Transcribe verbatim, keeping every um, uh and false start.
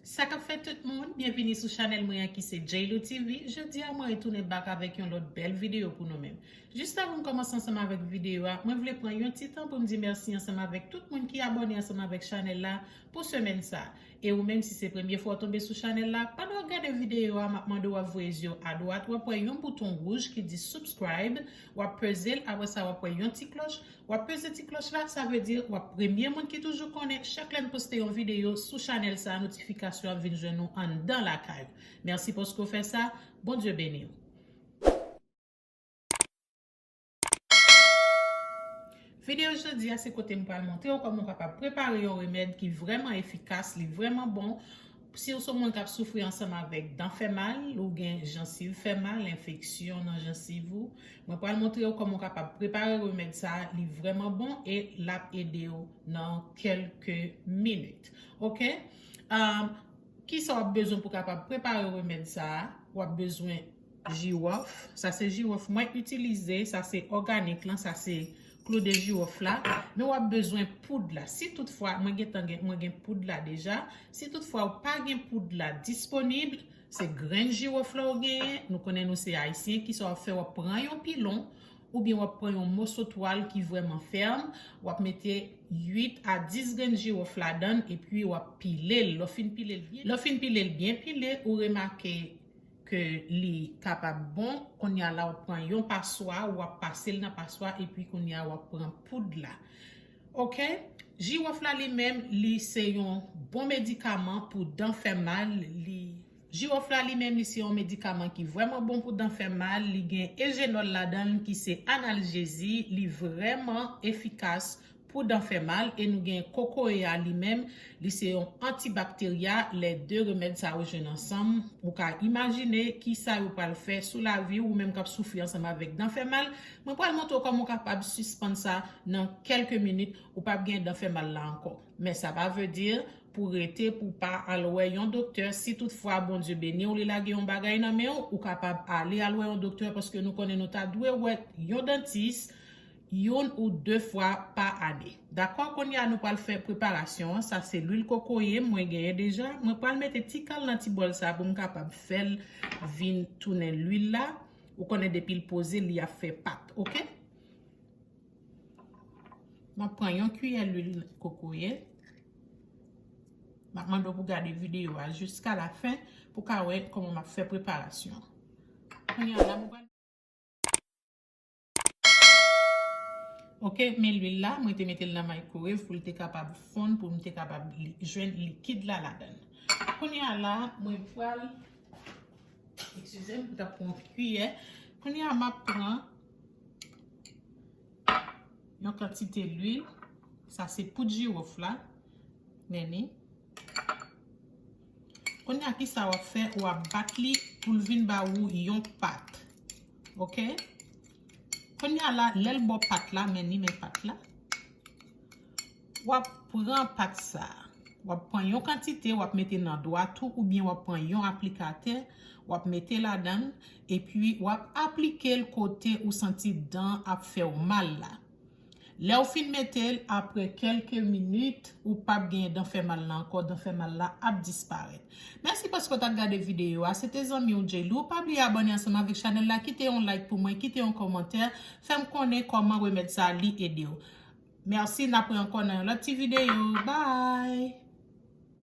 Sa k ap fèt tout moun, byenvini sou chanèl mwen an ki se J L O T V. Jodi a mwen retounen back avèk yon lòt bèl videyo pou nou menm. Jis avan m kòmanse ansanm avèk videyo a, mwen vle pran yon ti tan pou m di mèsi ansanm avèk tout moun ki abòne ansanm avèk chanèl la pou semèn sa. E ou menm si se premye fwa w tonbe sou chanèl la, pandan w ap gade videyo a, m ap mande w ap voye zye w adwat, w ap wè yon bouton wouj ki di subscribe, w ap peze l, apre sa w ap wè yon ti klòch, w ap peze ti klòch la, sa vle di w ap premye moun ki toujou konnen chak lè n poste yon videyo sou chanèl sa, notifikasyon ap vin jwenn ou anndan lakay ou. Mèsi paske w fè sa, Bondye beni w. Videyo jodi a se kote m pral montre w kòman w kapab prepare yon remèd ki vrèman efikas, li vrèman bon. Si w se yon moun k ap soufri ansanm avèk dan fè mal, ou gen jansiv fè mal, enfeksyon nan jansiv ou, mwen pral montre w kòman w kapab prepare remèd sa a, li vrèman bon e l ap ede w nan kèlke minit. Oke? Um, kisa w ap bezwen pou w kapab prepare remèd sa a? W ap bezwen jiwòf. Sa se jiwòf mwen itilize, sa se òganik lan, sa se klou de jiwòf la. Men w ap bezwen poud la. Si toutfwa, mwen gentan gen, mwen gen poud la deja. Si toutfwa ou pa gen poud la disponib, se grenn jiwòf la ou genyen. Nou konnen nou se Ayisyen, kisa w ap fè, w ap pran yon pilon, oubyen w ap pran yon moso twal ki vrèman fèm, w ap mete uit a dis grenn jiwòf ladan l, epi w ap pile l. Lè w fin pile l byen, lè w fin pile l byen pile, ou remake ke li kapab bon, kounye a la w ap pran yon paswa, w ap pase l nan paswa, epi kounye a w ap pran poud la. Oke? Jiwòf la li menm, li se yon bon medikaman pou dan fè mal, li Jiwòf la li menm, li se yon medikaman ki vrèman bon pou dan fè mal. Li gen ejenòl ladan l ki se analjezi. Li vrèman efikas pou dan fè mal. E nou gen kokoye a li menm, li se yon antibakterya. Lè de remèd sa yo jwenn ansanm, ou ka imajine kisa yo pral fè sou lavi w, ou menm k ap soufri ansanm avèk dan fè mal. Mwen pral montre w kòman w kapab sispann sa nan kèlke minit, ou p ap gen dan fè mal la ankò. Men sa pa vle di pou rete, pou pa al wè yon doktè. Si toutfwa Bondye beni w, li lage yon bagay nan men w, ou kapab ale al wè yon doktè, paske nou konnen nou ta dwe wè yon dantis youn ou de fwa pa ane. Dakò? Kounye a nou pral fè preparasyon an. Sa se lwil kokoye mwen genyen deja. Mwen pral mete ti kal nan ti bòl sa pou m kapab fè l vin tounen lwil la. Ou konnen depi l poze, li ap fè pat, oke? M ap pran yon kiyè lwil kokoye. M ap mande w pou gade videyo a jiska lafen pou ka wè kòman m ap fè preparasyon an. Kounye a la, mwen pral... Oke, men lwil la, mwen te mete l nan maykwowev pou l te kapab fonn, pou m te kapab li, jwenn likid la ladan l. Kounye a la, mwen pral Eskize m, m t ap pran kiyè. Kounye a, m ap pran yon kantite lwil. Sa se poud jiwòf la. Men ni. Kounye a, kisa w ap fè? W ap bat li pou l vin ba ou yon pat. Oke? Kounye a la, lè l ba w pat la, men ni men pat la. W ap pran pat sa a. W ap pran yon kantite, w ap mete nan dwat ou, oubyen w ap pran yon aplikatè, w ap mete ladan l, epi w ap aplike l kote ou santi dan ap fè w mal la. Lè w fin mete l, apre kèlke minit, ou p ap genyen dan fè mal la ankò, dan fè mal la ap disparèt. Mèsi paske w t ap gade videyo a. Se te zanmi w J L O. Pa bliye abòne ansanm avèk chanèl la, kite yon like pou mwen, kite yon kòmantè, fè m konnen kòman remèd sa a li ede w. Mèsi, n ap wè ankò nan yon lòt ti videyo. Bye!